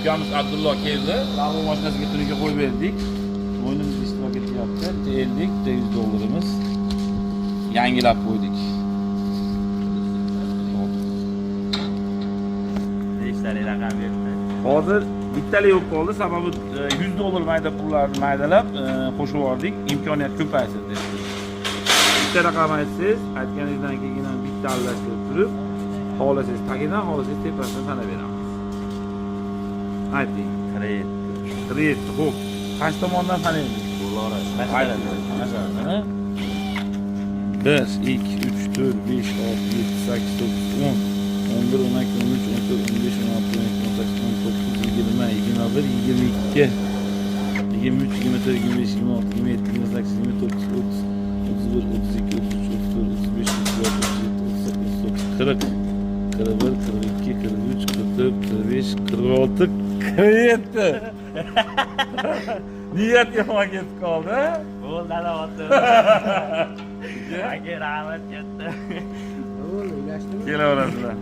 Ukamiz Abdullo keldi. Lambo mashinasiga tuniga qo'yib berdik. O'yinimiz ishtirok etyapti. Bitta 50, bitta 100 dollarimiz. Yangilab qo'ydik. Beshtalik raqam berdi. Hozir bittalik bo'lib qoldi, sababi 100 dollar mayda pullarni maydalab qo'shib yubordik, imkoniyat ko'paysin deb. Bitta raqam aytsangiz, aytganingizdan keyin ham bitta almashtirib turib, xohlasangiz tagidan, xohlasangiz tepasidan sanab beramiz. Ayting. 47. 47. Xo'p. Qaysi tomondan sanaymiz? Bo'laveradi. Masalan, 1, 2, 3, 4, 5, 6, 7, 8, 9, 10, 11, 12, 13, 14, 15, 16, 17, 18, 19, 20, 21, 22, 23, 24, 25, 26, 27, 28, 29, 30, 31, 32, 33, 34, 35, 36, 37, 38, 39, 40, 41, 42, 43, 44, 45, 46, 47. Niyat yomon ketib qoldi. Bo'ldi, albatta. Aka, rahmat katta. Bo'ldi, ulashdimi? Kelaverasizlar.